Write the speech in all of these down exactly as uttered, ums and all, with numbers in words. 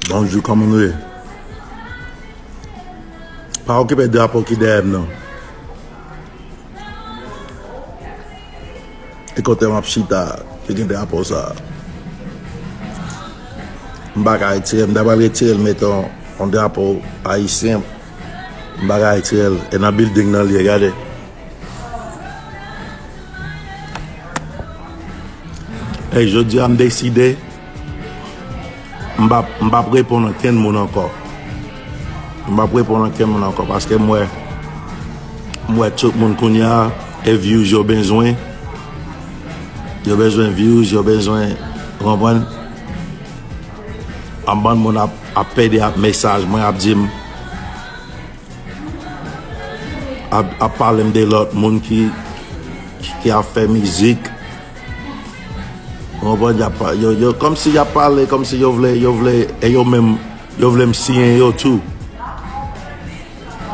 Yon jou kòman nou ye? Pa okipe drapo ki dèyè m nan. E kote m ap chita a, ki gen drapo sa a. M pa ka retire l, m ta pral retire l, mete yon, yon drapo ayisyen. M pa ka retire l. E nan building nan l ye, gade. E jodi a m deside, m p ap, m p ap reponn ankenn moun ankò. M p ap reponn ankenn moun ankò paske m wè, m wè tout moun kounye a, e views yo bezwen. Yo bezwen views, yo bezwen, ou konprann? Yon bann moun ap, ap pede ak mesaj mwen, ap di m, ap, ap pale m de lòt moun ki, ki, ki ap fè mizik. Ou konprann? Y ap pa-, yo, yo, kòmsi y ap pale, kòmsi yo vle, yo vle, e yo menm, yo vle m siyen yo tou.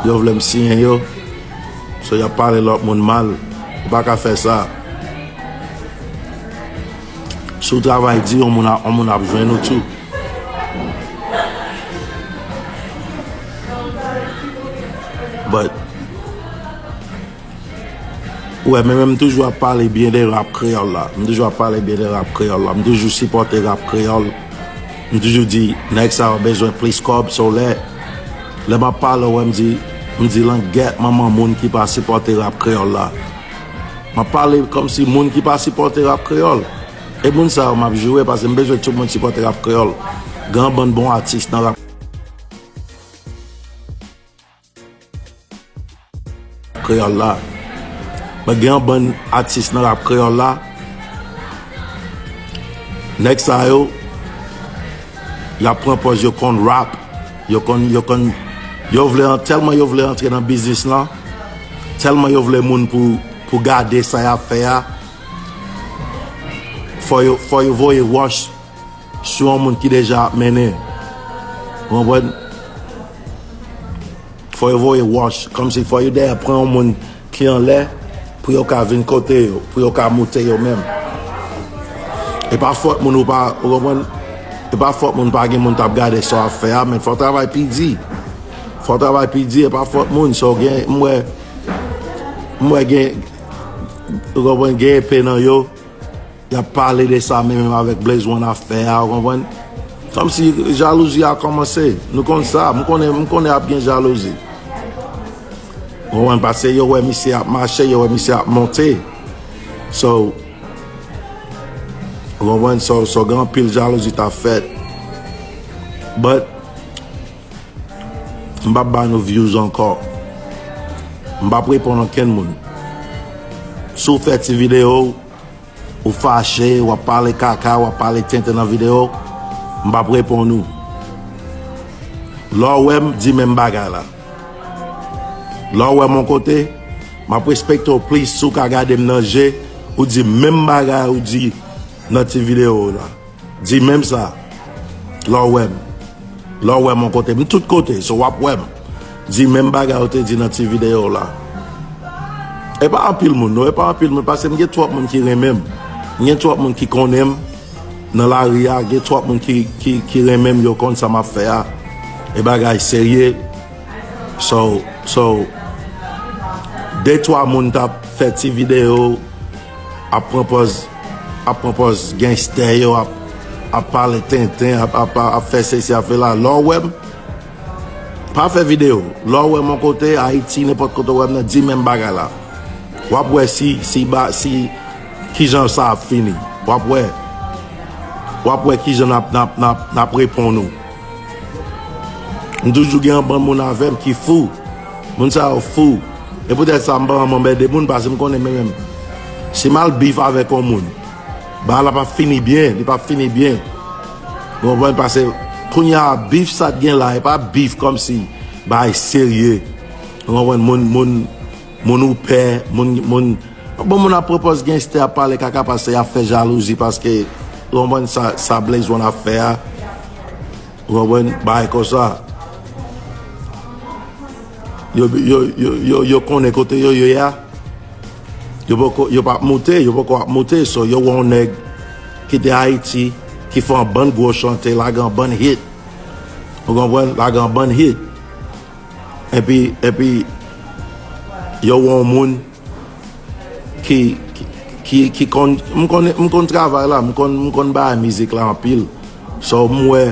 Yo vle m siyen yo. So, y ap pale lòt moun mal. Ou pa ka fè sa. Si w travay di, yon moun a, yon moun ap jwenn ou tou. But, ou wè, men, men m toujou ap pale byen de rap kreyòl la. M toujou ap pale byen de rap kreyòl la. M toujou sipòte rap kreyòl. M toujou di, nèg sa yo bezwen plis kòb, so lè, lè m ap pale, ou wè, m di, m di, langèt manman moun ki pa sipòte rap kreyòl la. M ap pale kòmsi moun ki pa sipòte rap kreyòl. E moun sa yo, m ap joure, paske m bezwen tout moun sipòte rap kreyòl. Gen yon bann bon atis nan rap kreyòl la. Men gen yon bann atis nan rap kreyòl la. Nèg sa yo, y ap pran pòz yo konn rap. Yo konn, yo konn, yo vle an-, tèlman yo vle antre nan biznis lan, tèlman yo vle moun pou, pou gade sa y ap fè a, fò yo, fò yo voye wòch sou yon moun ki deja ap mennen. Ou konprann? Fò yo voye wòch, kòmsi fò yo dèyè pran yon moun ki anlè pou yo ka vin kote yo, pou yo ka moute yo menm. E pa fòt moun ou pa, ou konprann? E pa fòt moun pa gen moun t ap gade sa w ap fè a, men fò w travay pi di. Fò w travay pi di, e pa fòt moun. So, gen, m wè, m wè gen, ou konprann, gen epe nan yo. Y ap pale de sa menm, menm avèk Blaze One afè a, ou konprann? Kòmsi jalouzi a kòmanse. Nou konn sa, m konnen, m konnen ap gen jalouzi. Ou konprann? Paske yo wè misye ap mache, yo wè misye ap monte. So, ou konprann? So, so gen anpil jalouzi t ap fèt. But, m p ap ba nou views ankò. M p ap reponn ankenn moun. Si w fè ti videyo w, ou fache, w ap pale kaka, w ap pale tenten nan videyo, m p ap reponn ou. Lè w wè m, di menm bagay la. Lè w wè m yon kote, m ap respekte w plis si w ka gade m nan je, ou di menm bagay ou di nan ti videyo w la. Di menm sa. Lè w wè m. Lè w wè m yon kote, m tout kote, so w ap wè m. Di menm bagay ou te di nan ti videyo w la. E pa anpil moun, non, e pa anpil moun, paske m gen twòp moun ki renmen m. M gen twòp moun ki konnen m nan lari a, gen twòp moun ki, ki, ki renmen m, yo konn sa m ap fè a. E bagay serye. So, so, de twa moun t ap fè ti videyo, ap pran pòz, ap pran pòz gangstè yo, ap, ap pale tenten, ap, ap, ap fè sesi, ap fè la. Lè w wè m, pa fè videyo. Lè w wè m yon kote, Ayiti, nenpòt kote w wè m nan, di menm bagay la. W ap wè si, si, ba, si, kijan sa ap fini. W ap wè. W ap wè kijan n ap, n ap, n ap, n ap reponn ou. M toujou gen yon bann moun avè m ki fou. Moun sa yo fou. E poutèt sa, m pa janm anmède moun, paske m konnen mwen menm, si m al bif avèk yon moun, bagay la p ap fini byen, li p ap fini byen. Ou konprann? Paske kounye a, bif sa t gen la, e pa bif kòmsi bagay serye. Ou konprann? Moun, moun, moun ou pè, moun, moun, bon, moun ap pran pòz gangstè, ap pale kaka, paske y ap fè jalouzi, paske, ou konprann, sa, sa Blaze One ap fè a. Ou konprann? Bagay konsa. Yo, yo, yo, yo, yo konnen kote yo ye a. Yo poko, yo p ap moute, yo poko ap moute. So, yo wè yon nèg ki te Ayiti, ki fè yon bann gwo chante, lage yon bann hit. Ou konprann? Lage yon bann hit. Epi, epi, yo wè yon moun ki, ki, ki, ki konn, m konn, m konn travay la, m konn, m konn bay mizik la anpil. So, m wè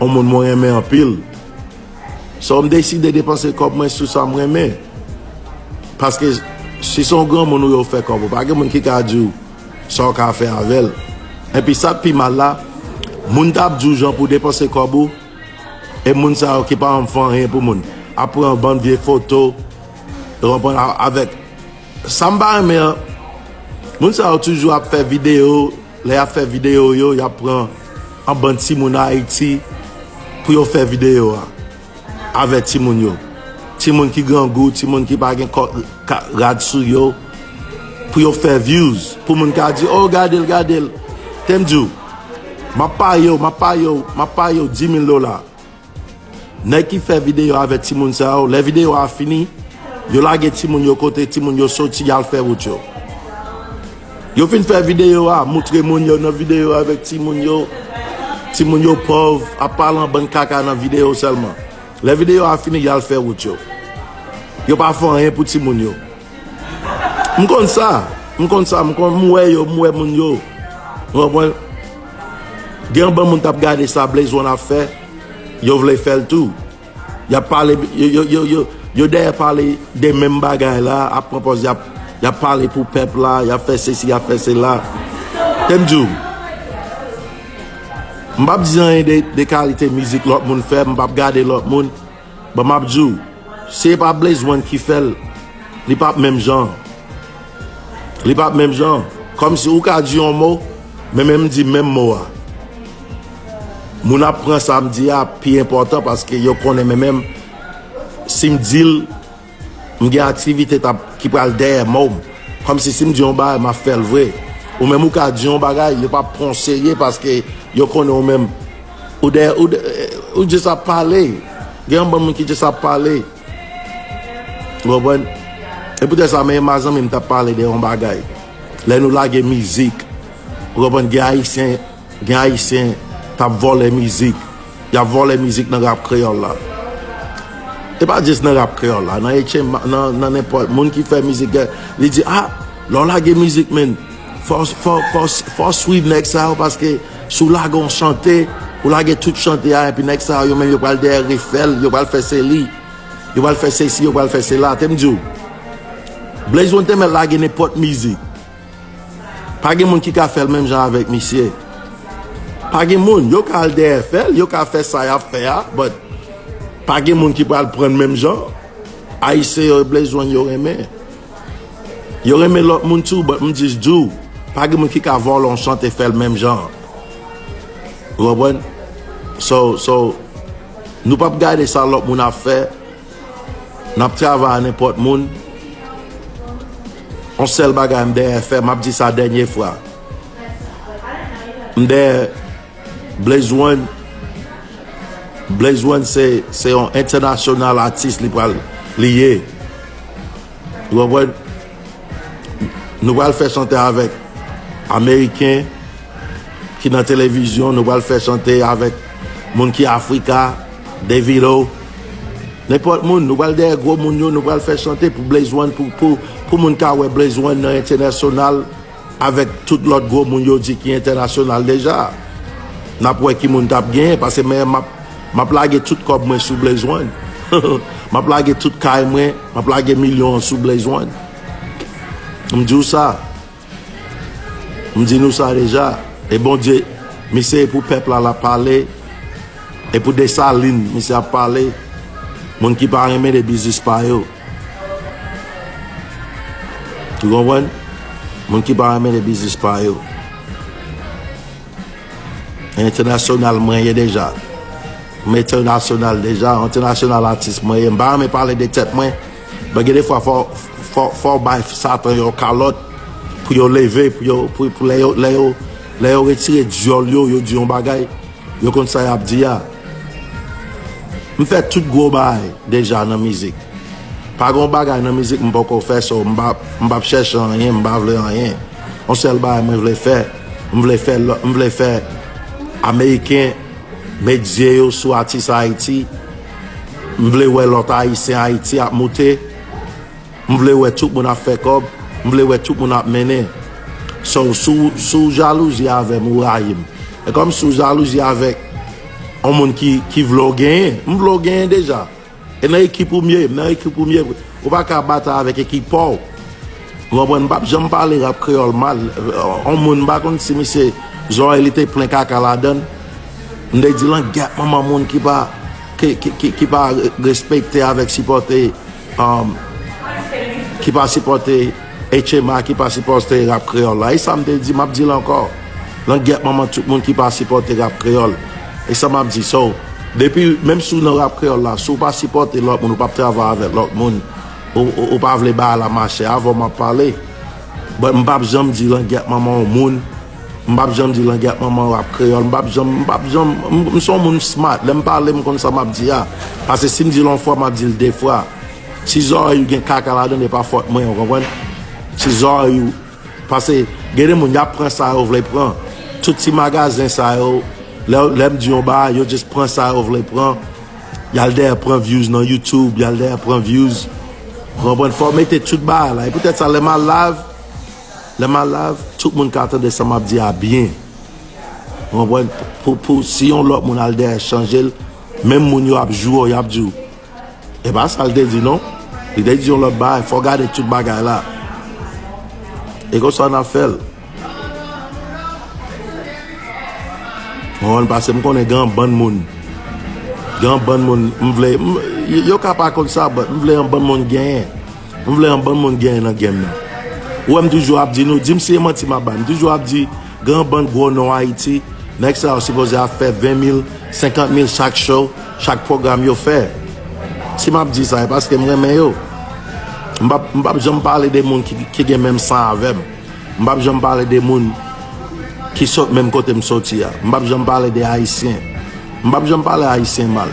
yon moun mwen renmen anpil. So, m deside depanse kòb mwen sou sa m renmen. Paske si se yon granmoun ou yo fè kòb ou, pa gen moun ki ka di w sa w ka fè avè l. Epi sa k pi mal la, moun t ap di w jan pou w depanse kòb ou, e moun sa yo ki pa janm fè anyen pou moun, ap pran bann vye foto, ou konprann, a-, avèk sa m pa renmen an, moun sa yo toujou ap fè videyo, lè y ap fè videyo yo, y ap pran yon bann timoun Ayiti pou yo fè videyo a avèk timoun yo. Timoun ki grangou, timoun ki pa gen kò, ka, rad sou yo, pou yo fè views, pou moun ka di, "Oh, gade l, gade l." Te m di w, m ap pare w, m ap pare w, m ap pare w di mil dola. Nèg ki fè videyo avèk timoun sa yo, lè videyo a fini, yo lage timoun yo kote timoun yo soti, y al fè wout yo. Yo fin fè videyo a, moutre moun yo nan videyo avèk timoun yo. Timoun yo pòv, ap pale yon bann kaka nan videyo sèlman. Lè videyo a fini, y al fè wout yo. Yo pa fè anyen pou timoun yo. M konn sa. M konn sa. M konn, m wè yo, m wè moun yo. Ou konprann? Gen yon bann moun t ap gade sa Blaze One ap fè. Yo vle fè l tou. Y ap pale, yo, yo, yo, yo, yo dèyè pale de menm bagay la, ap pran pòz, y ap, y ap pale pou pèp la, y ap fè sesi, y ap fè sela. Te m di w, m p ap di anyen de, de kalite mizik lòt moun fè, m p ap gade lòt moun. Bon, m ap di w, si e pa Blaze One ki fè l, li p ap menm jan. Li p ap menm jan. Kòmsi ou ka di yon mo, men men m di menm mo a. Moun ap pran sa m di a pi enpòtan paske yo konnen men menm si m di l, m gen aktivite t ap, ki pral dèyè mo m. Kòmsi si m di yon bagay, m ap fè l vre. Ou menm ou ka di yon bagay, yo p ap pran w serye paske yo konnen ou menm. Ou dèyè, ou, dè- ou just ap pale. Gen yon bann moun ki just ap pale. Ou konprann? E poutèt sa, men mazanmi m t ap pale de yon bagay. Lè nou lage mizik, ou konprann, gen Ayisyen, gen Ayisyen t ap vòlè mizik. Y ap vòlè mizik nan rap kreyòl la. E pa jis nan rap kreyòl la, nan H M, nan, nan nenpòt moun ki fè mizik, li di, "Ah, lè w lage mizik, men, fò, fò, fò, fò w swiv nèg sa yo, paske si w lage yon chante, ou lage tout chante a, epi nèg sa yo, yo menm, yo pral dèyè refè l, yo pral fè se li." Yo pral fè sesi, yo pral fè sela. Te m di w, Blaze One te mèt lage nenpòt mizik. Pa gen moun ki ka fè l menm jan avèk misye. Pa gen moun. Yo ka al dèyè fè l, yo ka fè sa y ap fè a, but pa gen moun ki pral pran l menm jan. Ayisyen yo, Blaze One yo renmen. Yo renmen lòt moun tou, but m just di w, pa gen moun ki ka vòlè yon chante fè l menm jan. Ou konprann? So, so, nou p ap gade sa lòt moun ap fè. N ap travay a nenpòt moun. Yon sèl bagay m dèyè fè, m ap di sa dènye fwa. M dèyè Blaze One. Blaze One se, se yon entènasyonal atis li pral, li ye. Ou konprann? Nou pral fè chante avèk Ameriken ki nan televizyon, nou pral fè chante avèk moun ki Afrika, Davido, nenpòt moun, nou pral dèyè gwo moun yo, nou pral fè chante pou Blaze One, pou, pou, pou moun ka wè Blaze One nan entènasyonal, avèk tout lòt gwo moun yo di ki entènasyonal deja. N ap wè ki moun t ap genyen, paske men m ap, m ap lage tout kòb mwen sou Blaze One. M ap lage tout kay mwen, m ap lage milyon an sou Blaze One. M di w sa. M di nou sa deja. E Bondye, misye e pou pèp la l ap pale. E pou Desalin, misye ap pale. Moun ki pa renmen de biznis pa yo. Ou konprann? Moun ki pa renmen de biznis pa yo. Entènasyonal mwen ye deja. M entènasyonal deja, entènasyonal atis mwen ye. M pa renmen pale de tèt mwen. Men gen de fwa fò, fò, fò w bay Satan yon kalòt pou yo leve, pou yo, pou, pou lè yo, lè yo, lè yo retire dyòl yo, yo di yon bagay, yo konn sa y ap di a. M fè tout gwo bagay deja nan mizik. Pa gen yon bagay nan mizik m poko fè, so m pa, m p ap chèche anyen, m pa vle anyen. Yon sèl bagay mwen vle fè, m vle fè lò-, m vle fè Ameriken Met zye yo sou atis Ayiti. M vle wè lòt Ayisyen Ayiti ap moute. M vle wè tout moun ap fè kòb. M vle wè tout moun ap mennen. So, si w, si w jalouzi avè m, ou rayi m. E kòm si w jalouzi avèk yon moun ki, ki vle w genyen, m vle w genyen deja. E nan ekip ou m ye, m nan ekip ou m ye. Ou pa ka batay avèk ekip pa w. Ou konprann? M p ap janm pale rap kreyòl mal. On moun, m pa konn si misye zòrèy li te plen kaka ladan l. M te di langyèt manman moun ki pa, ki, ki, ki, ki pa respekte avèk sipòte, um, ki pa sipòte H M A, ki pa sipòte rap kreyòl la. E sa m te di, m ap di l ankò. Langyèt manman tout moun ki pa sipòte rap kreyòl. E sa m ap di. So, depi, menm si w nan rap kreyòl la, si w pa sipòte lòt moun, ou p ap travay avèk lòt moun, ou, ou, ou pa vle bagay la mache, avè w m ap pale. But m p ap janm di langyèt manman yon moun. M p ap janm di langyèt manman rap kreyòl. M p ap janm, m p ap janm, m, m se yon moun smart. Lè m pale, m konn sa m ap di a. Paske si m di l yon fwa, m ap di l de fwa. Si zòrèy ou gen kaka ladan l, e pa fòt mwen, ou konprann? Si zòrèy ou, paske gen de moun, y ap pran sa yo vle pran. Tout ti magazen sa yo, lè, lè m di yon bagay, yo just pran sa yo vle pran. Y al dèyè pran views nan YouTube, y al dèyè pran views. Ou konprann? Fò w mete tout bagay la. E poutèt sa, lè m al live, lè m al live, tout moun ka tande sa m ap di a byen. Ou konprann? Pou, pou si yon lòt moun al dèyè chanje l, menm moun yo ap joure w, y ap di w, e pa sa l te di non. Li te di yon lòt bagay, fò w gade tout bagay la. E konsa n ap fè l. Ou konprann? Paske m konnen gen yon bann moun. Gen yon bann moun, m vle, m, yo, yo ka pa konn sa, but m vle yon bann moun genyen. M vle yon bann moun genyen nan game nan. Ou wè m toujou ap di nou, di m si e manti m ap bay. M toujou ap di, gen yon bann gwo non Ayiti, nèg sa yo sipoze ap fè ven mil, senkant mil chak show, chak pwogram yo fè. Si m ap di sa, e paske m renmen yo. M p ap, m p ap janm pale de moun ki, ki gen menm san avè m. M p ap janm pale de moun ki sot menm kote m soti a. M p ap janm pale de Ayisyen. M p ap janm pale Ayisyen mal.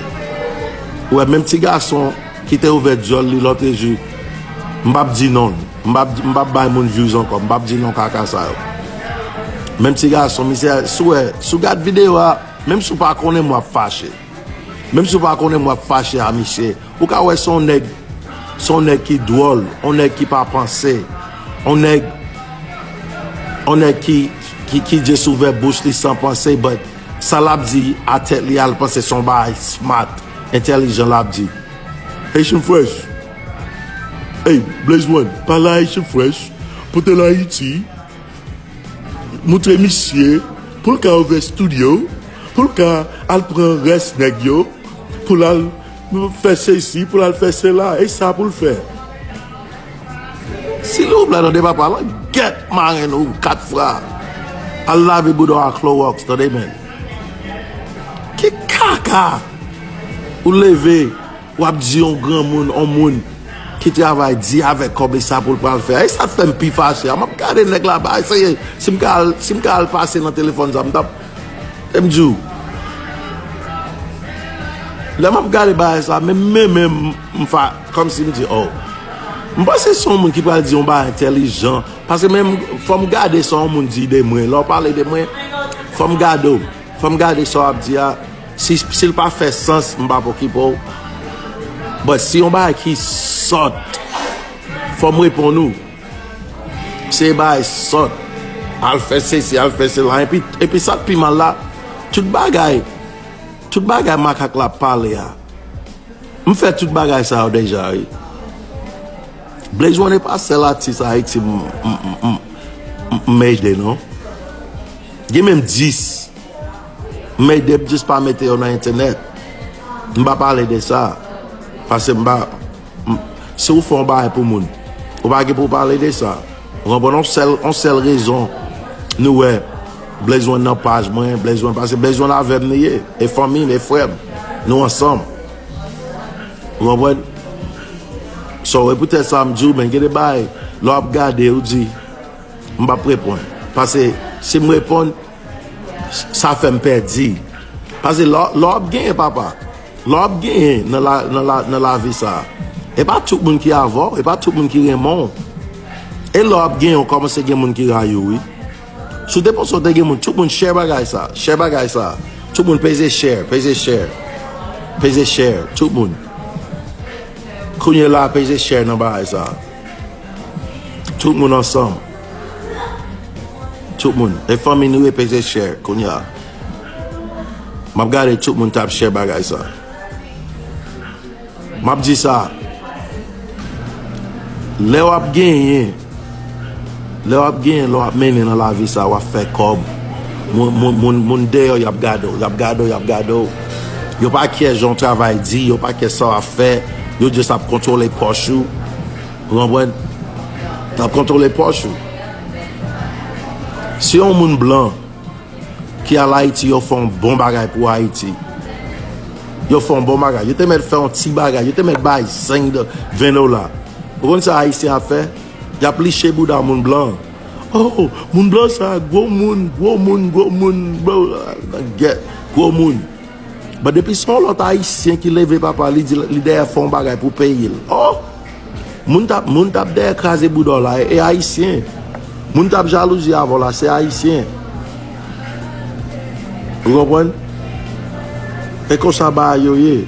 Ou wè, menm ti gason ki te ouvè dyòl li lòtrejou, m p ap di non l. M p ap, m p ap bay moun views ankò. M p ap di non kaka sa yo. Menm ti gason, misye, si w wè, si w gad videyo a, menm si w pa konnen m, w ap fache. Menm si w pa konnen m, w ap fache a misye. Ou ka wè se yon nèg, se yon nèg ki dwòl, yon nèg ki pa panse, yon nèg, yon nèg ki, ki, ki just ouvè bouch li san panse, but sa l ap di a tèt li a, l panse se yon bagay smart, entèlijan l ap di. Haitian Fresh. Hey, Blaze One, pale a Haitian Fresh, pote l Ayiti. Moutre misye pou l ka ouvè estidyo, pou l ka al pran rès nèg yo, pou l al fè sesi, pou l al fè sela, e sa pou l fè. Silvouplè, tande papa, langyèt marenn ou kat fwa. Al lave bouda w ak klowòks, tande men. Ki kaka! Ou leve, w ap di yon granmoun, yon moun ki travay di avèk kòb li sa pou l pral fè. E sa k fè m pi fache a. M ap gade nèg la, bagay serye. Si m ka al, si m ka al pase nan telefòn sa, m t ap, e m di w. Lè m ap gade bagay sa, men, men, men, m, m fa, kòmsi m di, oh. M panse se yon moun ki pral di yon bagay entèlijan. Paske menm, fò m gade sa yon moun di de mwen. Lè w pale de mwen, fò m gade w. Fò m gade sa w ap di a. Si, si l pa fè sans, m p ap okipe w. But si yon bagay ki sòt, fò m reponn ou. Se bagay sòt. Al fè sesi, al fè sela. Epi, epi sa k pi mal la, tout bagay, tout bagay makak la ap pale a. M fè tout bagay sa yo deja, wi. Blaze One e pa sèl atis Ayiti m, m, m, m, m, m ede, non. Gen menm dis. M ede, m jis pa mete yo nan entènèt. M pa pale de sa. Paske m pa, m, si w fè yon bagay pou moun, ou pa gen pou w pale de sa. Ou konprann? On sèl, on sèl rezon nou wè Blaze One nan paj mwen, Blaze One, paske Blaze One avè m li ye, e fanmi m, e frè m, nou ansanm. Ou konprann? So, e poutèt sa m di w, men gen de bagay, lè w ap gade, ou di, m p ap reponn. Paske si m reponn, sa fè m pèdi. Paske lè, lè w ap genyen, papa, lè w ap genyen nan la, nan la, nan lavi sa, e pa tout moun ki avè w, e pa tout moun ki renmen w. E lè w ap genyen, w kòmanse gen moun ki rayi w, wi. Si w te panse w te gen moun, tout moun share bagay sa, share bagay sa. Tout moun peze share, peze share. Peze share, tout moun. Kounye la, peze share nan bagay sa. Tout moun ansanm. Tout moun. E fanmi nou e peze share, kounye a. M ap gade tout moun t ap share bagay sa. M ap di sa. Lè w ap genyen, lè w ap genyen, lè w ap mennen nan lavi sa, w ap fè kòb. Moun, moun, moun, moun deyò, y ap gade w, y ap gade w, y ap gade w. Yo pa kè jan w travay di, yo pa kè sa w ap fè, yo just ap kontwole pòch ou. Ou konprann? Y ap kontwole pòch ou. Si yon moun blan ki al Ayiti, yo fè yon bon bagay pou Ayiti. Yo fè yon bon bagay. Yo te mèt fè yon ti bagay. Yo te mèt bay senk do-, ven dola. Ou konn sa Ayisyen ap fè? Y ap liche bouda moun blan. Oh, moun blan sa, gwo moun, gwo moun, gwo moun, bla, bla, bla, gèt, gwo moun. But depi se yon lòt Ayisyen ki leve papa, li di li dèyè fè yon bagay pou peyi l. Oh! Moun t ap, moun t ap dèyè kraze bouda w la, e, e Ayisyen. Moun t ap jalouzi avè w la, se Ayisyen. Ou konprann? E konsa bagay yo ye.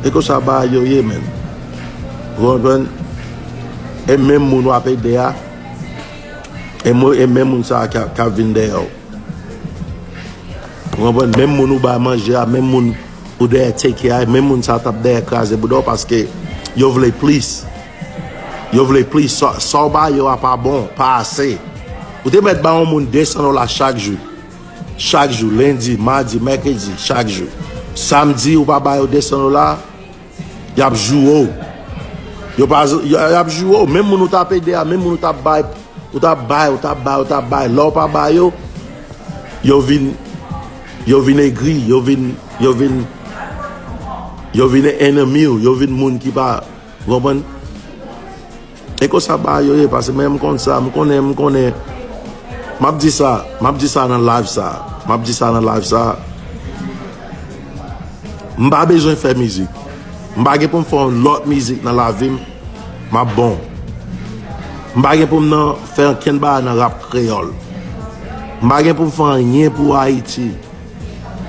E konsa bagay yo ye, menn. Ou konprann? E menm moun w ap ede a, e mo-, e menm moun sa a k ap, k ap vin dèyè w. Ou konprann? Menm moun ou bay manje a, menm moun ou dèyè take care a, menm moun sa t ap dèyè kraze bouda w paske yo vle plis. Yo vle plis. Sa, sa w ba yo a pa bon, pa ase. Ou te mèt ba yon moun de san dola chak jou. Chak jou, lendi, madi, mèkredi, chak jou. Samdi, ou pa ba yo de san dola, y ap joure w. Yo pa, y, y ap joure w. Menm moun ou t ap ede a, menm moun ou t ap bay, ou t ap bay, ou t ap bay, ou t ap bay. Lè w pa ba yo, yo vin, yo vin egri, yo vin, yo vin, yo vin ennmi w, yo vin moun ki pa, ou konprann? E konsa bagay yo ye, paske mwen, m konn sa, m konnen, m konnen. M ap di sa, m ap di sa nan live sa. M ap di sa nan live sa. M pa bezwen fè mizik. M pa gen pou m fè yon lòt mizik nan lavi m. M ap bon. M pa gen pou m nan fè ankenn bagay nan rap kreyòl. M pa gen pou m fè anyen pou Ayiti.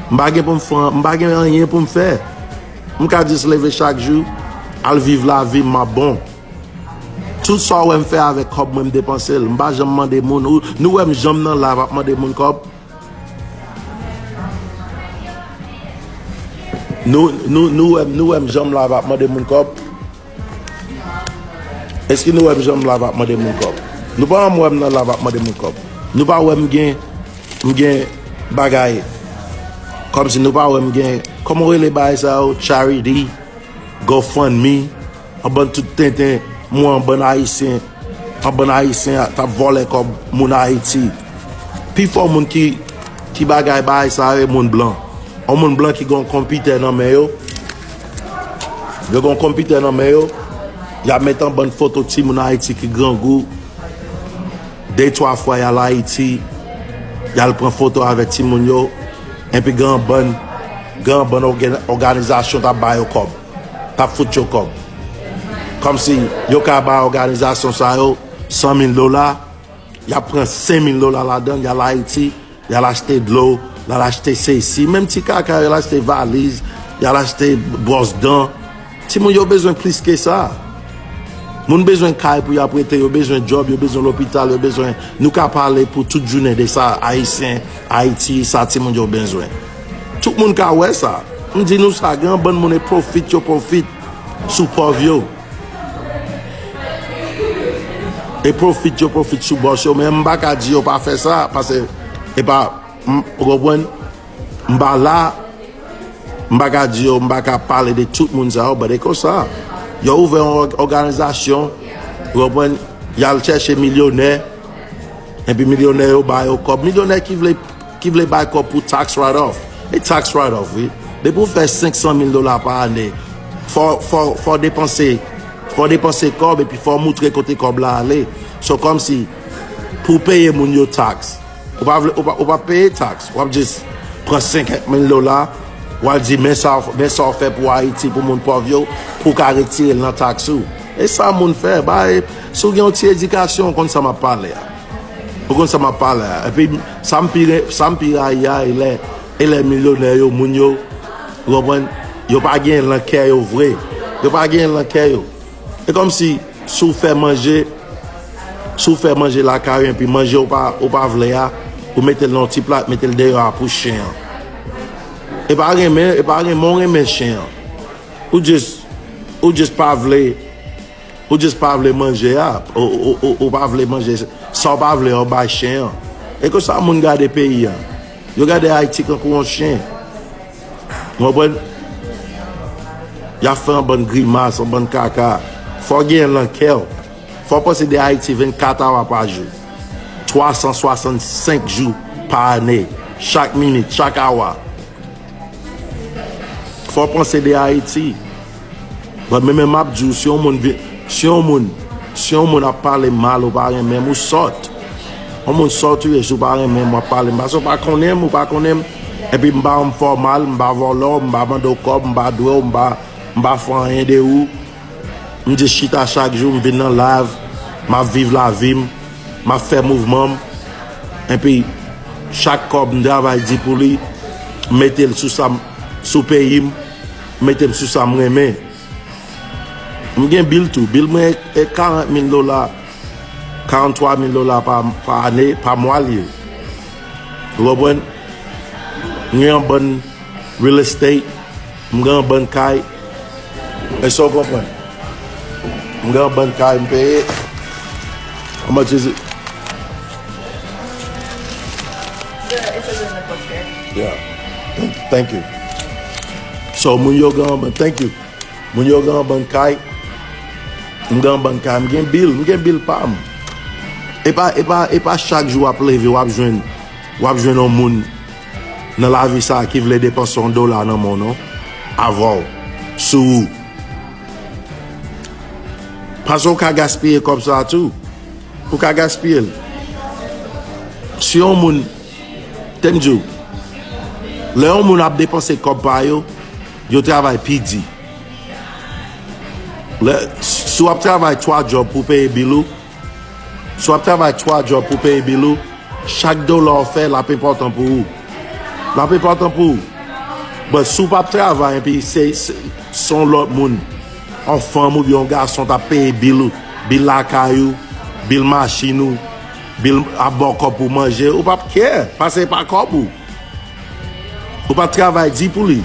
M pa gen pou m fè, m pa gen anyen pou m fè. M ka jis leve chak jou, al viv lavi m, m ap bon. Tout sa w wè m fè avèk kòb mwen, m depanse l. M pa janm mande moun. Ou, nou wè m janm nan live ap mande moun kòb? Nou, nou, nou wè m, nou wè m janm live ap mande moun kòb? Èske nou wè m janm live ap mande moun kòb? Nou pa janm wè m nan live ap mande moun kòb. Nou pa wè m gen, m gen bagay. Kòmsi nou pa wè m gen, kòman w rele bagay sa yo? Charity, GoFundMe, an bann tout tenten, mwen an bann Ayisyen, an bann Ayisyen a, t ap vòlè kòb moun Ayiti. Pifò moun ki, ki bagay bagay sa yo, e moun blan. Yon moun blan ki gen yon konpitè nan men yo, yo gen yon konpitè nan men yo, y ap met yon bann foto timoun Ayiti ki grangou, de twa fwa y al Ayiti, y al pran foto avèk timoun yo, epi gen yon bann, gen yon bann ògè-, òganizasyon t ap ba yo kòb, t ap fout yo kòb. Kòmsi yo ka bay òganizasyon sa yo san mil dola, y ap pran senk mil dola ladan l, y al Ayiti, y al achte dlo, y al achte sesi, menm ti kaka, y al achte valiz, y al achte bwòs dan. Timoun yo bezwen plis ke sa. Moun bezwen kay pou y ap rete, yo bezwen djòb, yo bezwen lopital, yo bezwen, nou ka pale pou tout jounen de sa, Ayisyen, Ayiti, sa timoun yo bezwen. Tout moun ka wè sa. M di nou sa, gen yon bann moun e pwofit yo pwofit sou pòv yo. E pwofit yo pwofit sou bòs yo, men m pa ka di yo pa fè sa, paske e pa, m, ou konprann? M pa la, m pa ka di yo, m pa ka pale de tout moun sa yo, but e konsa. Yo ouvè yon òg-, òganizasyon, ou konprann? Y al chèche milyonè, epi milyonè yo ba yo kòb. Milyonè ki vle, ki vle bay kòb pou tax write-off. E tax write-off, wi. Depi w fè senk san mil dola pa ane, fò, fò, fò depanse, fò depanse kòb, epi fò moutre kote kòb la ale. So, kòmsi, pou w peye moun yo tax, ou pa vle, ou pa, ou pa peye tax. W ap jis pran senkant mil dola, w al di, men sa, men sa w fè pou Ayiti, pou moun pòv yo, pou w ka retire l nan tax ou. E sa moun fè, ba, e, si w gen yon ti edikasyon, w konn sa m ap pale a. Ou konn sa m ap pale a. Epi, sa m pi re-, sa m pi rayi a, e lè, E lè milyonè yo, moun yo, ou konprann, yo pa gen nan kè yo vre. Yo pa gen nan kè yo. E kòmsi, si w fè manje, si w fè manje lakay ou, epi manje ou pa, ou pa vle a, ou mete l nan yon ti plat, mete l deyò a pou chen an. E pa renmen, e pa renmen, ou renmen chen an. Ou just, ou just pa vle, ou just pa vle manje a, ou, ou, ou, ou pa vle manje, sa w pa vle a, w bay chen an. E konsa moun gade peyi a. Yo gade Ayiti kankou yon chen. Ou konprann? Y ap fè yon bann grimas, yon bann kaka. Fò w gen nan kè w. Fò w panse de Ayiti vennkat awa pa jou. Twa san swasannsenk jou pa ane. Chak minit, chak awa. Fò w panse de Ayiti. Bon, men, men m ap di w, si yon moun vin, si yon moun, si yon moun ap pale m mal, ou pa renmen m, ou sòt. Yon moun sòt ou ye, si w pa renmen m, w ap pale m. Paske w pa konnen m, ou pa konnen m. Epi m pa yon fòmal, m pa vòlò, m pa mande w kòb, m pa dwe w, m pa, m pa fè anyen de ou. M just chita chak jou, m vin nan live, m ap viv lavi m, m ap fè mouvman m. Epi, chak kòb m travay di pou li, m mete l sou sa m, sou peyi m, m mete l sou sa m renmen. M gen bil tou. Bil mwen e, e karant mil dola, karanntwa mil dola pa, pa ane, pa mwa l ye. Ou konprann? M gen yon bann real estate, m gen yon bann kay. Èske w konprann? M gen yon bann kay, m peye. How much is it? Yeah. Thank, thank you. So, moun yo gen yon bann, thank you. Moun yo gen yon bann kay. M gen yon bann kay, m gen bil, m gen bil pa m. E pa, e pa, e pa chak jou w ap leve, w ap jwenn, w ap jwenn yon moun nan lavi sa a ki vle depanse yon dola nan men w non, avè w, sou ou. Paske w ka gaspiye kòb sa a tou. Ou ka gaspiye l. Si yon moun, te m di w, lè yon moun ap depanse kòb pa yo, yo travay pi di. Lè, si w ap travay twa djòb pou peye bil ou, si w ap travay twa djòb pou peye bil ou, chak dola w fè, l ap enpòtan pou ou. L ap enpòtan pou ou. But si w p ap travay, epi se, se, se yon lòt moun, yon fanm oubyen yon gason t ap peye bil ou, bil lakay ou, bil machin ou, bil ap ba w kòb pou manje, ou p ap care, paske e pa kòb ou. Ou pa travay di pou li.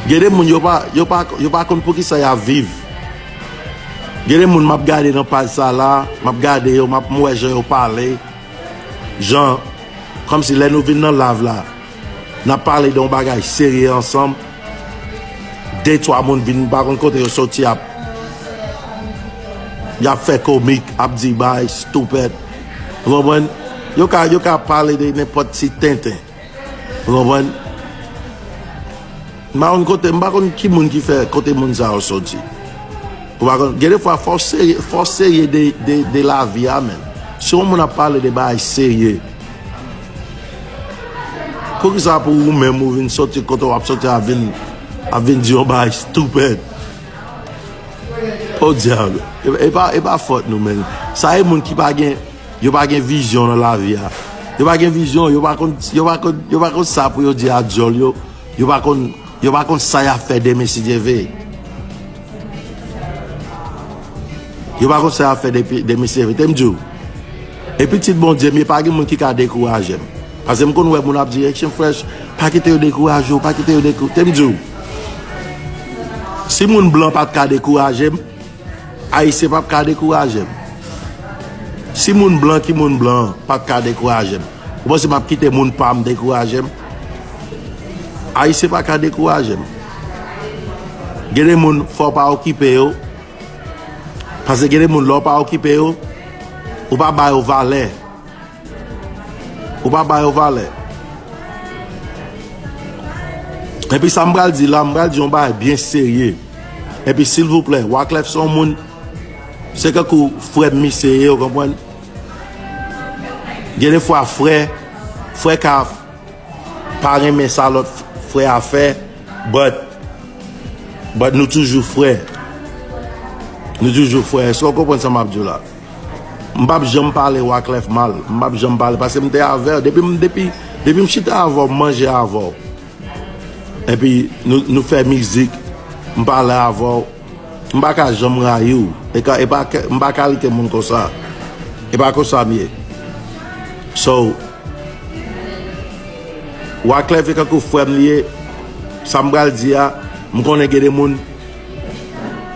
Gen de moun yo pa, yo pa, yo pa konn poukisa y ap viv. Gen de moun m ap gade nan paj sa la, m ap gade yo, m ap, m wè jan yo pale. Jan, kòmsi lè nou vin nan live la, n ap pale de yon bagay serye ansanm. De twa moun vin, m pa konn kote yo soti, ap, y ap fè komik, ap di bay stupid. Ou konprann? Yo ka, yo ka pale de nenpòt ti tenten. Ou konprann? M pa konn kote, m pa konn ki moun ki fè kote moun sa yo soti. Ou pa konn, gen de fwa fò w serye, fò w serye de, de, de lavi a, men. Si yon moun ap pale de bagay serye, poukisa pou ou menm ou vin soti kote w ap soti a vin, ap vin di yon bagay stupid? O dyab, e, e pa, e pa fòt nou, men. Sa e moun ki pa gen, yo pa gen vizyon nan lavi a. Yo pa gen vizyon, yo pa konn, yo pa konn, yo pa konn sa pou yo di a dyòl yo. Yo pa konn, yo pa konn sa y ap fè demen si Dye vle. Yo pa konn sa y ap fè depi, demen si Dye vle. Te m di w, e pitit Bondye m ye, pa gen moun ki ka dekouraje m. Paske m konn wè moun ap di, Action Fresh, pa kite yo dekouraje w, pa kite yo dekouraje. Te m di w, si moun blan pa t ka dekouraje m, Ayisyen p ap ka dekouraje m. Si moun blan ki moun blan an pa t ka dekouraje m, ou panse m ap kite moun pa m dekouraje m? Ayisyen pa ka dekouraje m. Gen de moun, fò w pa okipe yo. Paske gen de moun, lè w pa okipe yo, ou pa ba yo valè. Ou pa ba yo valè. Epi sa m pral di la, m pral di yon bagay byen serye. Epi silvouplè, Wyclef se yon moun, se kankou frè m misye ye, ou konprann? Gen de fwa frè, frè ka pa renmen sa lòt frè a fè, but, but nou toujou frè. Nou toujou frè. Èske w konprann sa m ap di w la? M p ap janm pale Wyclef mal. M p ap janm pale, paske m te avè w. Depi m, depi, depi m chita avè w, m manje avè w. Epi nou, nou fè mizik. M pale avè w. M pa ka janm rayi w. E ka, e pa, ke- m pa kalite moun konsa. E pa konsa m ye. So, Wyclef e kankou frè m li ye. Sa m pral di a, m konnen gen de moun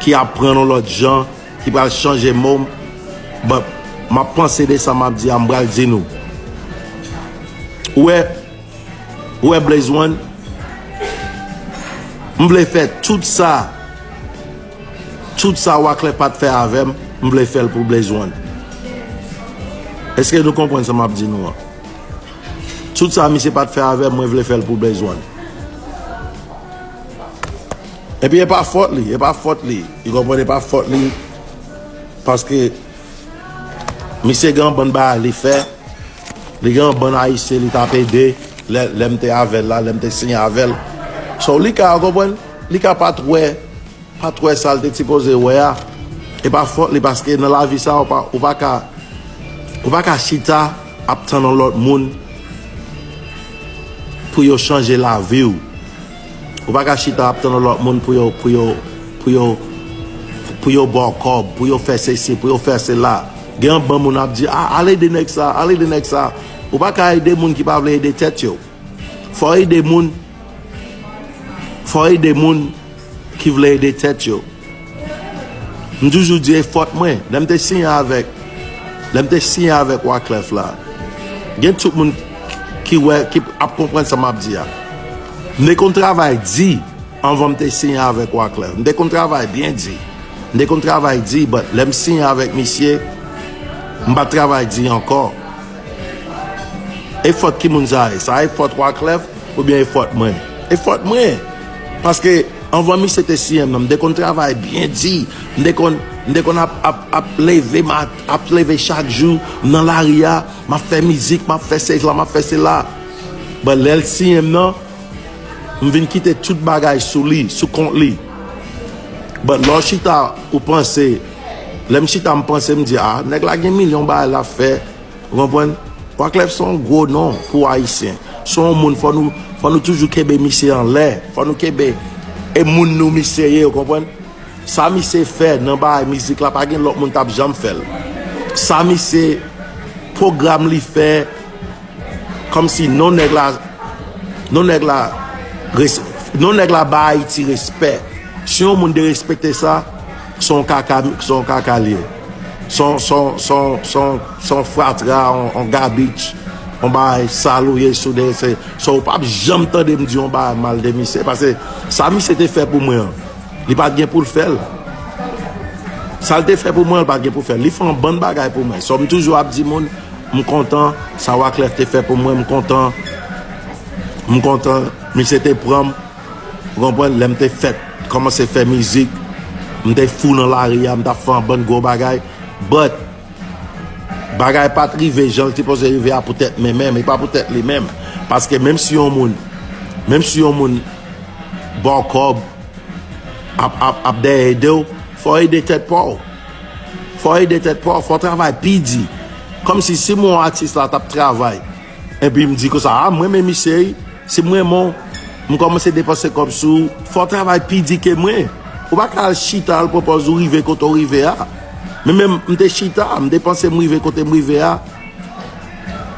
ki ap pran yon lòt jan, ki pral chanje mo m. But, m ap panse de sa m ap di a, m pral di nou. Ou wè, ou wè Blaze One? M vle fè tout sa, tout sa Wyclef pa t fè avè m, m vle fè l pou Blaze One. Èske nou konprann sa m ap di nou an? Tout sa misye pa t fè avè m, mwen vle fè l pou Blaze One. Epi e pa fòt li, e pa fòt li. Ou konprann, e pa fòt li. Paske misye gen yon bann bagay li fè. Li gen yon bann Ayisyen li t ap ede. Lè, lè m te avè l la, lè m te siyen avè l. So, li ka, ou konprann? Li ka pa t wè, pa t wè sa l te sipoze wè a. E pa fòt li, paske nan lavi sa, ou pa, ou pa ka, ou pa ka chita ap tann yon lòt moun pou yo chanje lavi w. Ou pa ka chita ap tann yon lòt moun pou yo, pou yo, pou yo, pou yo ba w kòb, pou yo fè sesi, pou yo fè sela. Gen yon bann moun ap di, "A, al ede nèg sa, al ede nèg sa." Ou pa ka ede moun ki pa vle ede tèt yo. Fò w ede moun, fò w ede moun ki vle ede tèt yo. M toujou di e fòt mwen. Lè m te siyen avèk, lè m te siyen avèk Wyclef la, gen tout moun ki wè, ki ap konprann sa m ap di a. M te konn travay di anvan m te siyen avèk Wyclef. M te konn travay byen di. M te konn travay di, but lè m siyen avèk misye, m pa t travay di ankò. E fòt ki moun sa ye? Sa e fòt Wyclef oubyen e fòt mwen? E fòt mwen. Paske anvan misye te siyen m nan, m te konn travay byen di. M te konn, m te konn ap, ap, ap leve, ma- ap leve chak jou, m nan lari a, m ap fè mizik, m ap fè sela, m ap fè sela. But lè l siyen m nan, m vin kite tout bagay sou li, sou kont li. But lè w chita, ou panse, lè m chita, m panse, m di, "A, nèg la gen milyon bagay l ap fè." Ou konprann? Wyclef se yon gwo non pou Ayisyen. Se yon moun, fò nou, fò nou toujou kenbe misye anlè. Fò nou kenbe e moun nou misye ye, ou konprann? Sa misye fè nan bagay mizik la, pa gen lòt moun t ap janm fè l. Sa misye, pwogram li fè, kòmsi non nèg la, non nèg la, res- non nèg la ba Ayiti respè. Si yon moun derespekte sa, se yon kaka, se yon kaka l ye. Se yon, se yon, se yon, se yon, se yon fatra, yon, yon gabich, yon bagay sal ou ye si w derese. So, ou p ap janm tande m di yon bagay mal de misye, paske sa misye te fè pou mwen an, li pa t gen pou l fè l. Sa l te fè pou mwen, li pa t gen pou l fè l. Li fè yon bann bagay pou mwen. So, m toujou ap di moun, m kontan, sa Wyclef te fè pou mwen, m kontan. M kontan, misye te pran m. Ou konprann? Lè m te fèt, kòmanse fè mizik, m te fou nan lari a, m t ap fè yon bann gwo bagay. But, bagay pa t rive jan l sipoze rive a poutèt mwen menm, e pa poutèt li menm. Paske menm si yon moun, menm si yon moun ba w kòb, ap, ap, ap dèyè ede w, fò w ede tèt pa w. Fò w ede tèt pa w, fò w travay pi di. Kòmsi si m yon atis la t ap travay, epi m di konsa, "A, m renmen misye wi." Si m renmen w, m kòmanse depanse kòb sou ou, fò w travay pi di ke mwen. Ou pa ka al chita al pran pòz ou rive kote w rive a. Men menm m te chita, m te panse m rive kote m rive a.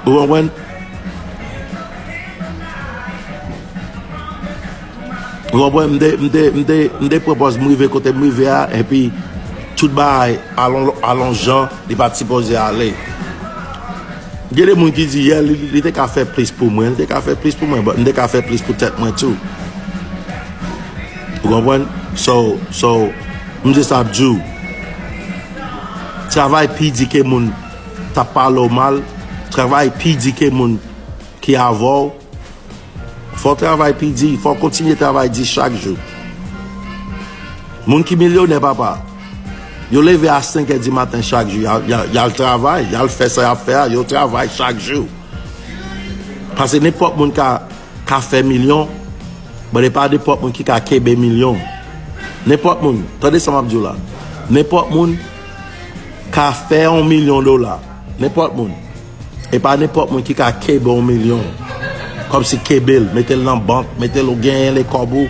Ou konprann? Ou konprann? M te, m te, m te, m te pran pòz m rive kote m rive a, epi tout bagay alon, alon jan li pa t sipoze ale. Gen de moun ki di, "Yeah, li, li te ka fè plis pou mwen, li te ka fè plis pou mwen, but m te ka fè plis pou tèt mwen tou." Ou konprann? So, so, m di sa ap di w. Travay pi di ke moun t ap pale w mal, travay pi di ke moun ki avè w. Fò w travay pi di, fò w kontinye travay di chak jou. Moun ki milyonè, papa, yo leve a senk è di maten chak jou, y al, y al, y al travay, y al fè sa y ap fè a, yo travay chak jou. Paske nenpòt moun ka, ka fè milyon, but e pa nenpòt moun ki ka kenbe milyon. Nenpòt moun, tande sa m ap di w la. Nenpòt moun ka fè yon milyon dola. Nenpòt moun. E pa nenpòt moun ki ka kenbe yon milyon. Kòmsi kenbe l, mete l nan bank, mete l ou genyen l e kòb ou,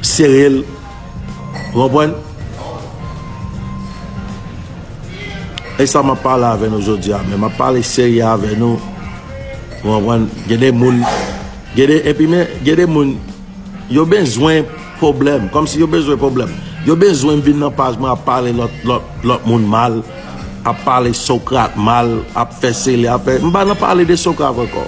sere l. Ou konprann? E sa m ap pale avè nou jodi a, men m ap pale serye avè nou. Ou konprann? Gen de moun, gen de, epi men, gen de moun, yo bezwen pwoblèm, kòmsi yo bezwen pwoblèm. Yo bezwen m vin nan paj mwen ap pale lòt, lòt, lòt moun mal, ap pale Sokrat mal, ap fè sele, ap fè. M pa nan pale de Sokrat ankò.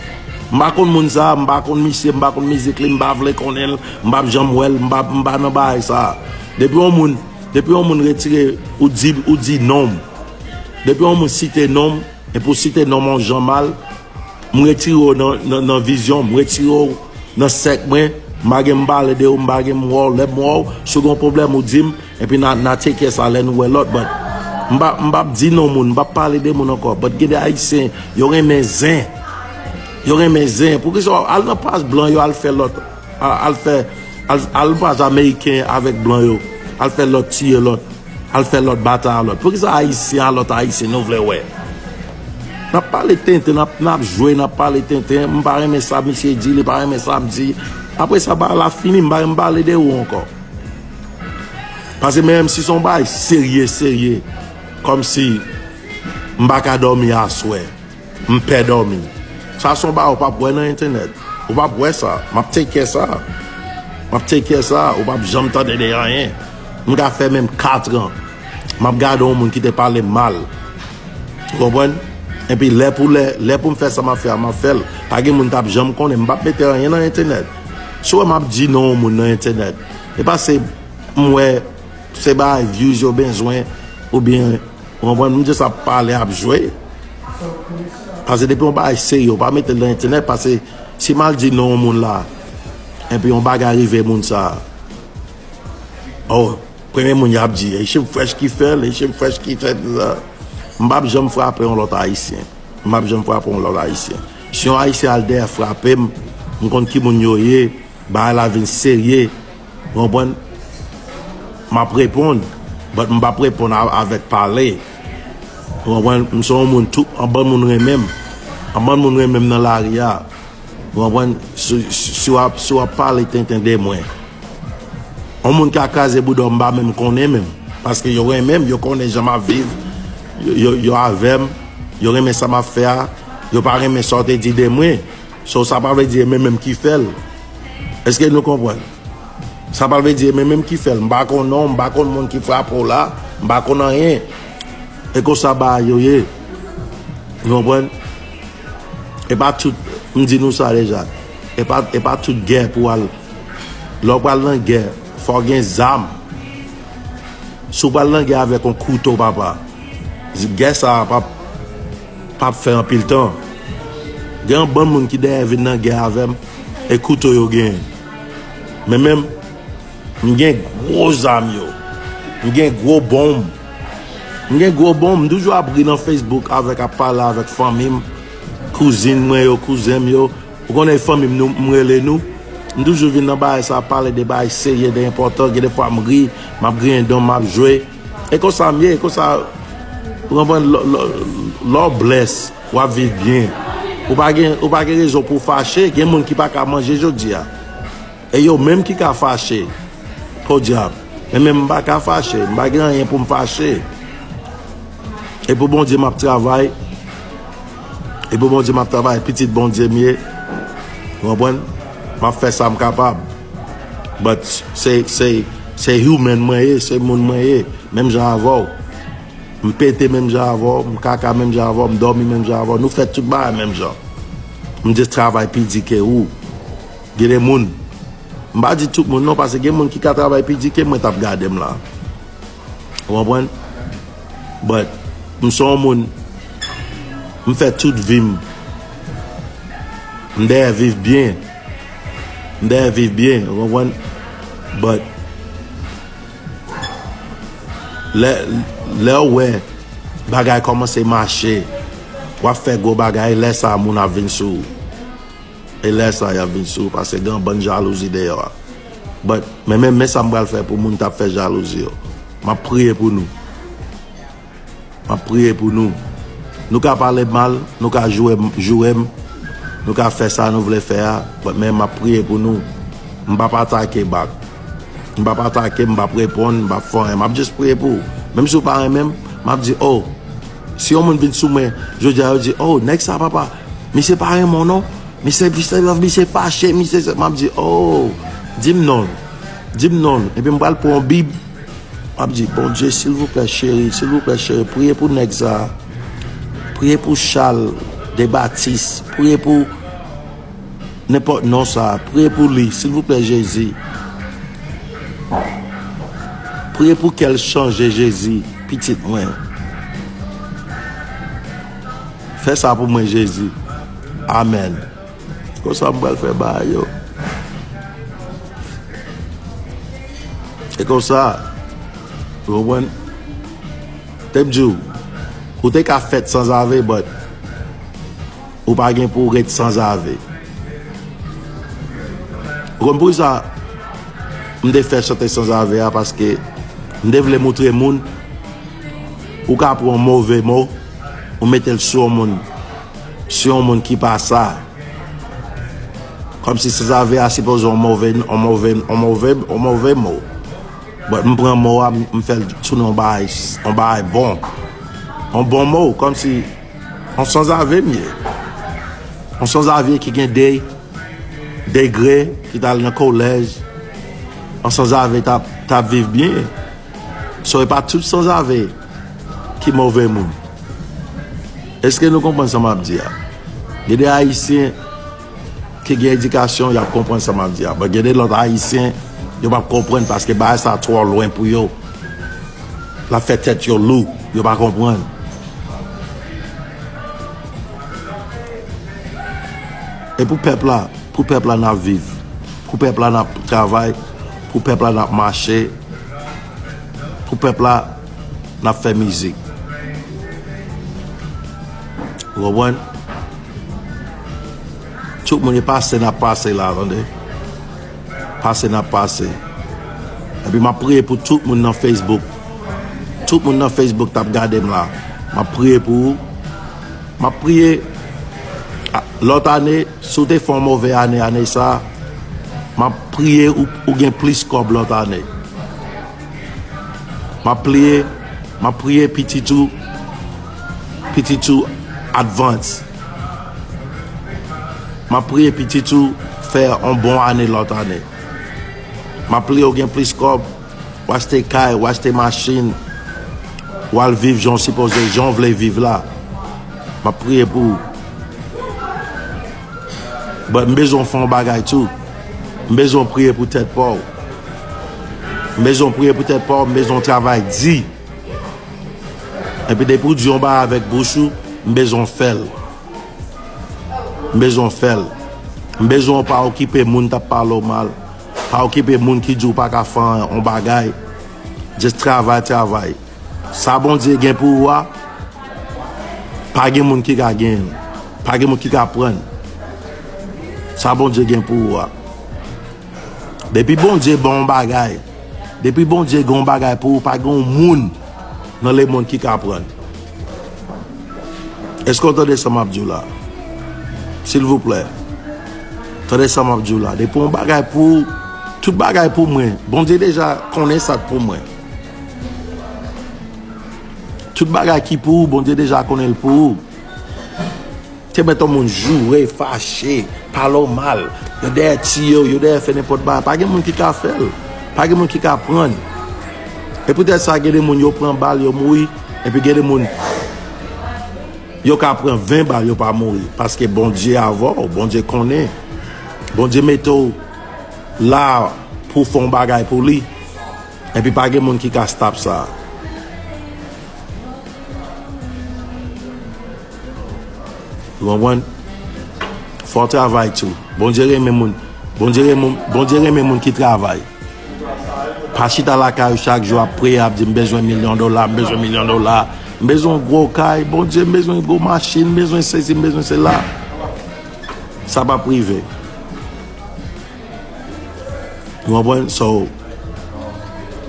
M pa konn moun sa, m pa konn misye, m pa konn mizik li, m pa vle konnen l, m p ap janm wè l, m pa, m pa nan bagay sa. Depi yon moun, depi yon moun retire, ou di, ou di non m. Depi yon moun site non m, epi w site non m yon jan mal, m retire w nan, nan, nan vizyon m, m retire w nan sèk mwen, m pa gen m pale de ou, m pa gen m wè w, lè m wè w, si w gen yon pwoblèm ou di m, epi n a, n a take care sa lè nou wè lòt, but m pa, m p ap di non moun, m p ap pale de moun ankò, but gen de Ayisyen, yo renmen zen, yo renmen zen, poukisa w al nan paj blan yo al fè lòt, a- al fè, al, al paj ameriken avèk blan yo, al fè lòt tiye lòt. Al fè lòt batay a lòt. Poukisa Ayisyen a lòt Ayisyen nou vle wè? N ap pale tenten, n ap, n ap jwe, n ap pale tenten. M pa renmen sa misye di, li pa renmen sa m di. Apre sa, bagay la fini, m pa renmen pale de ou ankò. Paske menm si se yon bagay serye, serye, kòmsi m pa ka dòmi aswè. M pè dòmi. Sa se yon bagay ou p ap wè nan entènèt. Ou p ap wè sa. M ap take care sa. M ap take care sa. Ou p ap janm tande de anyen. M ka fè menm katran. M ap gade yon moun ki te pale m mal. Ou konprann? Epi lè pou lè, lè pou m fè sa m ap fè a, m ap fè l. Pa gen moun t ap janm konnen. M p ap mete anyen nan entènèt. Si w wè m ap di non yon moun nan entènèt, e paske m wè se bagay views yo bezwen, oubyen Ou konprann? M just ap pale, ap jwe. Paske depi yon bagay serye, ou pa mete l nan entènèt, paske si m al di non yon moun la, epi yon bagay rive moun sa, oh, premye moun y ap di, Haitian Fresh ki fè l, Haitian Fresh ki fè l. M p ap janm frape yon lòt Ayisyen. M p ap janm frape yon lòt Ayisyen. Si yon Ayisyen al dèyè frape m, m konn ki moun yo ye, bagay la vin serye. Ou konprann? M ap reponn, but m p ap reponn a- avèk pale. Ou konprann? M se yon moun, tout, yon bann moun renmen m. Yon bann moun renmen m nan lari a. Ou konprann? Si, si, si w ap, si w ap pale tenten de mwen, yon moun ka kraze bouda w, m pa menm konnen menm. Paske yo renmen m, yo konnen jan m ap viv, yo, yo, yo avè m, yo renmen sa m ap fè a, yo pa renmen sa w te di de mwen. So, sa pa vle di e mwen menm ki fè l. Èske nou konprann? Sa pa vle di e mwen menm ki fè l. M pa konn non, m pa konn moun ki frape w la, m pa konn anyen. E konsa bagay yo ye. Ou konprann? E pa tout, m di nou sa deja. E pa, e pa tout gè pou w al. Lè w pral nan gè, fò w gen zam. Si w pral nan gè avèk yon kouto, papa, gè sa a p ap, p ap fè anpil tan. Gen yon bann moun ki dèyè vin nan gè avè m, e kouto yo genyen. Men menm, m gen gwo zam yo. M gen gwo bonm. M gen gwo bonm. M toujou ap ri nan Facebook avèk, ap pale avèk fanmi m, kouzin mwen yo, kouzen m yo. Ou konnen fanmi m, nou, m rele nou. M toujou vin nan bagay sa, pale de bagay serye, de enpòtan. Gen de fwa m ri, m ap griyen dan m, m ap jwe. E konsa m ye, e konsa, ou konprann, lè, lè, lè w bless, w ap viv byen. Ou pa gen, ou pa gen rezon pou w fache, gen moun ki pa ka manje jodi a. E yo menm ki ka fache. Podyab. Men menm m pa ka fache, m pa gen anyen pou m fache. E pou Bondye m ap travay. E pou Bondye m ap travay, pitit Bondye m ye. Ou konprann? M ap fè sa m kapab. But se, se, se human mwen ye, se moun mwen ye, menm jan avè w. M pete menm jan avè w, m kaka menm jan avè w, m dòmi menm jan avè w, nou fè tout bagay menm jan. M just travay pi di ke ou. Gen de moun, m pa di tout moun non, paske gen moun ki ka travay pi di ke mwen t ap gade m la. Ou konprann? But, m se yon moun, m fè tout vi m, m dèyè viv byen. M dèyè viv byen, ou konprann? But, lè, lè w wè bagay kòmanse mache, w ap fè gwo bagay, lè sa a moun ap vin sou ou. E lè sa a y ap vin sou ou, paske gen yon bann jalouzi deyò a. But, men, men, men sa m pral fè pou moun t ap fè jalouzi yo. M ap priye pou nou. M ap priye pou nou. Nou ka pale m mal, nou ka joure m, joure m, nou ka fè sa nou vle fè a, but men m ap priye pou nou. M p ap atake back. M p ap atake, m p ap reponn, m p ap fè anyen. M ap just priye pou ou. Menm si w pa renmen m, m ap di, oh, si yon moun vin sou mwen, jodi a, yo di, oh, nèg sa, papa, misye pa renmen w non. Misye, misye love, misye fache, misye sa. M ap di, oh, di m non. Di m non. Epi m pral pran yon Bib. M ap di, Bondye, silvouplè, cheri, silvouplè, cheri, priye pou nèg sa. Priye pou Charles Debatis. Priye pou nenpòt non sa. Priye pou li, silvouplè, Jezi. Priye pou kè l chanje, Jezi, pitit mwen. Fè sa pou mwen, Jezi. Amèn. Konsa m pral fè bagay yo. E konsa, ou konprann? Te m di w, ou te ka fèt sanzave, but ou pa gen pou w ret sanzave. Ou konn poukisa m te fè chante sanzave a? Paske m te vle moutre moun, ou ka pran yon move mo, ou mete l sou yon moun, sou yon moun ki pa sa. Kòmsi sanzave a sipoze yon move, yon move, yon move, yon move mo. But m pran mo a, m, m fè l tounen yon bagay, yon bagay bon. Yon bon mo, kòmsi yon sanzave m ye. Yon sanzave ki gen de, degre, ki t al nan kolèj. Yon sanzave t ap, t ap viv byen. So, e pa tout sanzave ki move moun. Èske nou konprann sa m ap di a? Gen de Ayisyen ki gen edikasyon, y ap konprann sa m ap di a. But gen de lòt Ayisyen, yo p ap konprann paske bagay sa twò lwen pou yo. L ap fè tèt yo lou, yo pa konprann. E pou pèp la, pou pèp la n ap viv, pou pèp la n ap travay, pou pèp la n ap mache, pou pèp la n ap fè mizik. Ou konprann? Tout moun e pase n ap pase la, tande. Pase n ap pase. Epi m ap priye pou tout moun nan Facebook. Tout moun nan Facebook t ap gade m la. M ap priye pou ou. M ap priye, a, lòt ane, si w te fè yon move ane, ane sa, m ap priye ou, ou gen plis kòb lòt ane. M ap priye, m ap priye pitit ou, pitit ou advance. M ap priye pitit ou fè yon bon ane lòt ane. M ap priye w gen plis kòb, w achte kay, w achte machin, w al viv jan w sipoze, jan w vle viv la. M ap priye pou ou. But m bezwen w fè yon bagay tou. M bezwen w priye pou tèt pa w. M bezwen w priye pou tèt pa w, m bezwen w travay di. Epi depi w di yon bagay avèk bouch ou, m bezwen w fè l. M bezwen w fè l. M bezwen w pa okipe moun t ap pale w mal. Pa okipe moun ki di w pa ka fè yon bagay. Just travay, travay. Sa Bondye gen pou ou a, pa gen moun ki ka genyen l. Pa gen moun ki ka pran l. Sa Bondye gen pou ou a. Depi Bondye ba w yon bagay, depi Bondye gen yon bagay pou ou, pa gen yon moun nan lemonn ki ka pran l. Èske w tande sa m ap di w la? Silvouplè. Tande sa m ap di w la. Depi yon bagay pou ou, tout bagay pou mwen. Bondye deja konnen sa k pou mwen. Tout bagay ki pou ou, Bondye deja konnen l pou ou. Te mèt yon moun joure, fache, pale w mal. Yo dèyè tiye w, yo dèyè fè nenpòt bagay. Pa gen moun ki ka fè l. Pa gen moun ki ka pran l. E poutèt sa, gen de moun yo pran bal, yo mouri. Epi gen de moun, yo ka pran ven bal, yo pa mouri. Paske Bondye avè w, Bondye konnen. Bondye mete w la pou w fè yon bagay pou li. Epi pa gen moun ki ka stop sa. Ou konprann? Fò w travay tou. Bondye renmen moun. Bondye renmen, Bondye renmen moun ki travay. Pa chita lakay ou chak jou ap priye, ap di, "M bezwen milyon dola, m bezwen milyon dola. M bezwen gwo kay, Bondye, m bezwen gwo machin, m bezwen sesi, m bezwen sela." Sa p ap rive. Ou konprann? So,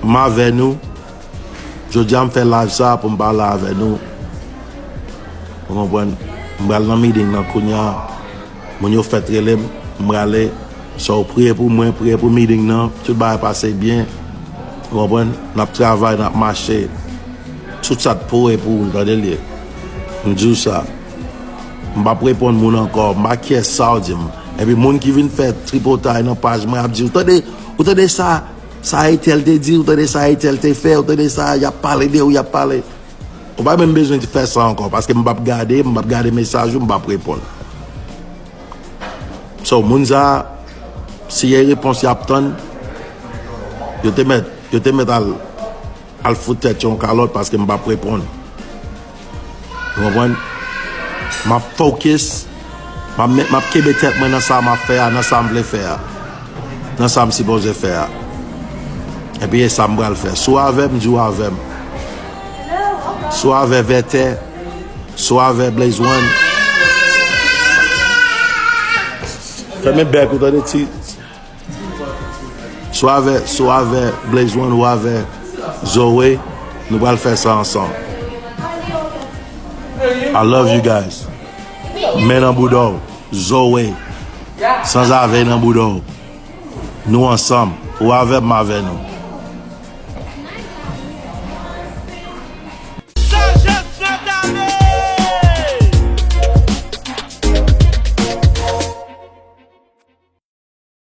m avè nou. Jodi a m fè live sa pou m pale avè nou. Ou konprann? M pral nan meeting nan kounye a. Moun yo fèk rele m, m prale. So, priye pou mwen, priye pou meeting nan. Tout bagay pase byen. Ou konprann? N ap travay, n ap mache. Tout sa t pou e pou ou, tande l ye. M di w sa. M p ap reponn moun ankò. M pa kyè sa w di m. Epi moun ki vin fè tripotay nan paj mwen ap di, ou tande, ou tande sa, sa Etèl te di, ou tande sa Etèl te fè, ou tande sa y ap pale de ou, y ap pale. Ou pa menm bezwen fè sa ankò, paske m p ap gade, m p ap gade mesaj ou, m p ap reponn. So, moun sa, si y a repons y ap tann, yo te mèt, yo te mèt al, al fout tèt yo yon kalòt paske m p ap reponn. Ou konprann? M ap focus, m ap, met- m ap kenbe tèt mwen nan sa m ap fè a, nan sa m vle fè a, nan sa m sipoze fè a. Epi e sa m pral fè. Si w avè m, di w avè m. Si w avè Vètè, si w avè Blaze One. Fèmen bèk ou tande ti. Si w avè, si w avè Blaze One ou avè Zoe, nou pral fè sa ansanm. I love you guys. Men nan bouda w, Zoe. Sanzave nan bouda w. Nou ansanm. Ou avè m, m avè nou.